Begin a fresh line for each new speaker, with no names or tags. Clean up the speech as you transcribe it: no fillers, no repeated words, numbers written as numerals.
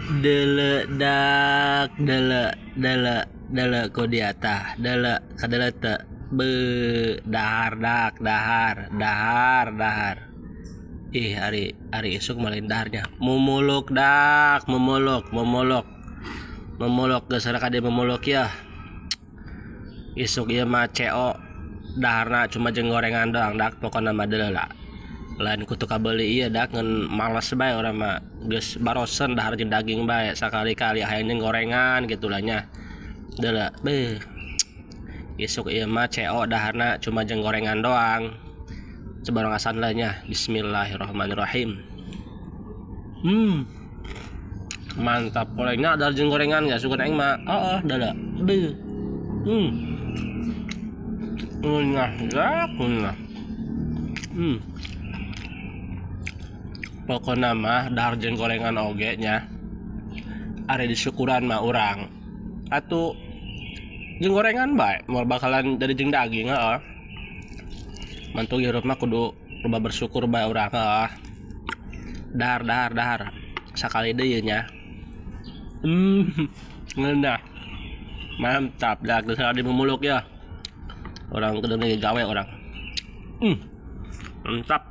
Deuleu dak deuleu deuleu deuleu ku dia tah deuleu kadeuleu teu beuh dahar dak dahar dahar dahar ih ari ari isuk mah lain dahar nya mumuluk dak mumuluk mumuluk mumuluk geus raka di mumuluk yeuh isuk ieu mah CO daharna cuma jeung gorengan doang dak pokona mah deuleu lain ku teu kabeuli ieu dak ngan males bae urang mah geus barosen dahar jeung daging bae sakali-kali hayang jeung gorengan kitu lah nya deuleu beuh isuk ieu mah CO daharna cuma jeung gorengan doang coba urang asan lah nya bismillahirrahmanirrahim mantap gorengnya dahar jeung gorengan ya sugan aing mah oh deuleu beuh ngeunah dak ngeunah pokona mah dahar jeung gorengan oge nya ari disyukuran mah urang atuh jeung gorengan bae moal bakalan jadi jeung daging heuh mantu hirup mah kudu loba bersyukur bae urang heuh dahar dahar dahar sakali deui nya ngeunah mantap dah geus di mumuluk yeuh urang kudu gawe urang mantap.